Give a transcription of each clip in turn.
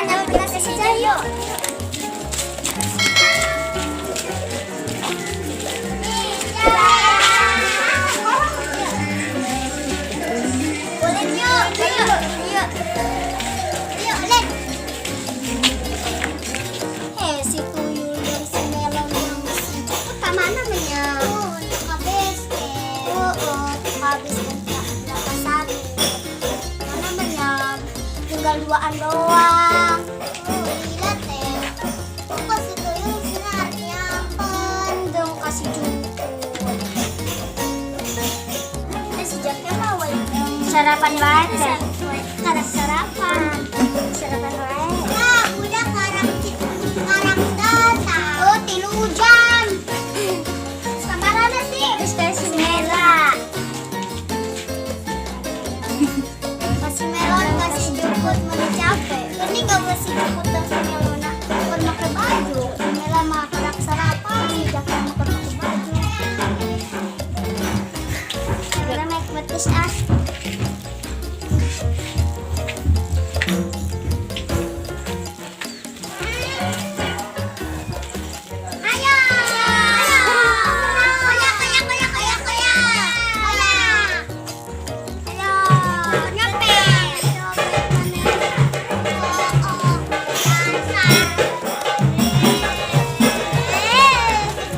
Nyamperin ka si Jayo. Ulit yuk. Ayo. Ayo. Ayo, ulit. Eh, si Tuyul dan si Melon yang si Cukut ka mana nya? Oh, ka best. Oo, ka best berapa satu. Mana nya? Tinggal duaan doang. Oh, iya teh. Kok si Tuyul sini artinya dong kasih Cukut. Eh, si Jaknya mah sarapan wae teh. Karak sarapan. Sarapan wae. Nah, udah karak karak datang. Oh, 3 jam. Kamarana sih? Geus si Mela. Kasih melon, kasih jukut, mana capek. Ini nggak masih jukut dan si Melona. Bukan pakai baju. Si Mela mah karak sarapan, si Jaknya mah pakai baju. Mela naik betis ah. Ayo. Koyak, koyak, koyak, koyak, koyak. Koyak. Ayo. Nyampe. Oh,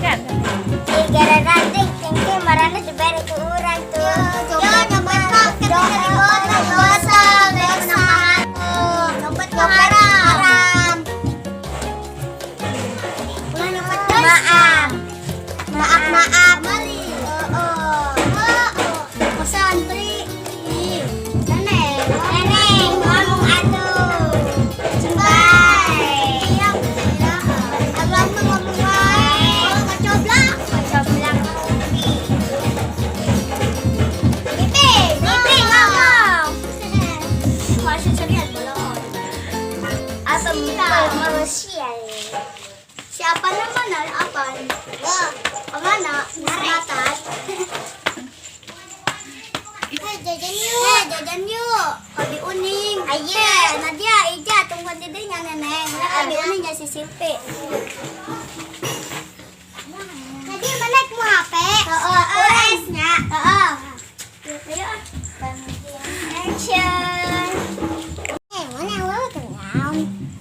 Kan? Tiga tinggi marana diberi ke urang tuh. Yo, nyopet paket dari botol, botol, dosa. Nyopet haram. Ulah nyopet maaf. Maaf, maaf. Oh, oh. Oh, santri. Neneng, neneng, ngomong atuh. Bye. Abang mah ngomong wae. Oh, kacoblak, kacoblak. Pipi, pipi ngomong. Masih serius belum? Apa manusia? Siapa nama apa? Wah, kemana? Selatan. Hei, jajan yuk. Hei, jajan yuk. Kopi uning. Ayo. Nadia, Ija, tungguan di dinya neneng. Nah, kopi uning ya si Silpi. Nadia, mana mau HP? Heeh, US-nya. Heeh. Ayo ah. Action. Eh, mana lu kenal?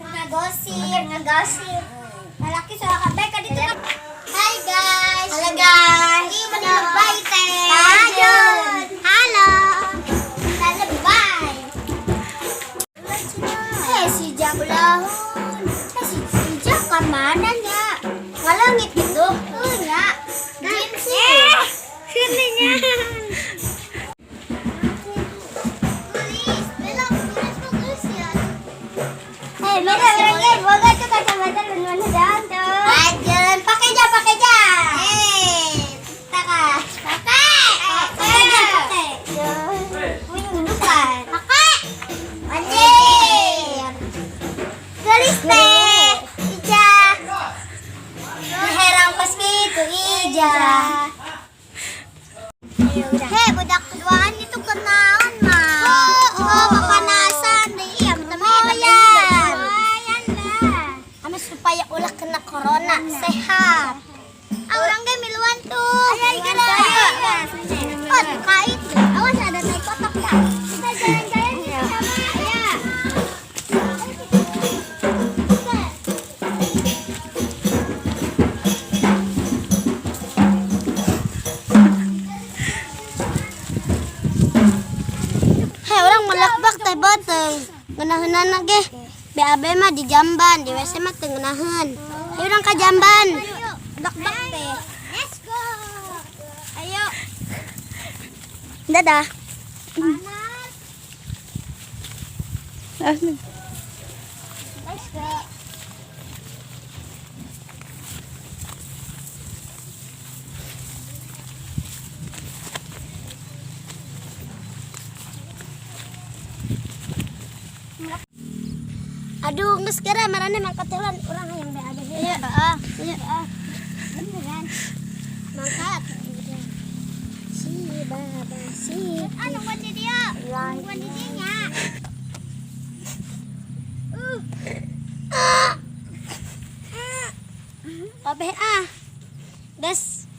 Ngagosip, ngagosip. Lalaki salah kabeh ka dito. Hi guys. Halo guys. Di mana lebay teh? Halo. Lebay. Eh, si Jakulahun. Eh, si Jak ke mana nya? Ngalangit gitu. Oh, nya. Jin sih. Sini nya. Tulis, Bella, tulis bagus ya. Eh, beda berangkat. Boga tuh kacamata lu mana jalan tuh. Ajan, pakai ja, pakai ja. Eh, taka. Pakai. Pakai ja, pakai. Wih, bukan. Pakai. Anjir. Gelis teh. Ija. Herang pas gitu Ija. Hei, budak duaan itu kenaon mah. Oh, kepanasan deh. Iya, lumayan. Lumayan lah. Ame supaya ulah kena corona, sehat. Ah, urang ge miluan tuh. Ayo, geura. Oh, kait. Awas ada naik kotak ya. Kita jalan-jalan gitu sama. Ya. Hei, urang melakbak teh beuteung. Ngeunaheunana ge. BAB mah di jamban, di WC mah teu ngeunaheun. Ayo urang ka jamban. Bakbak teh. Let's go. Ayo. Dadah. Panas. Let's go. Aduh, geus geura marane mangkat heula urang hayang BAB heula. Iya, heeh. Iya, heeh. Beneran. Mangkat. Si baba si. Ah, nungguan di dia. Nungguan di dinya. Kabeh ah. Gas.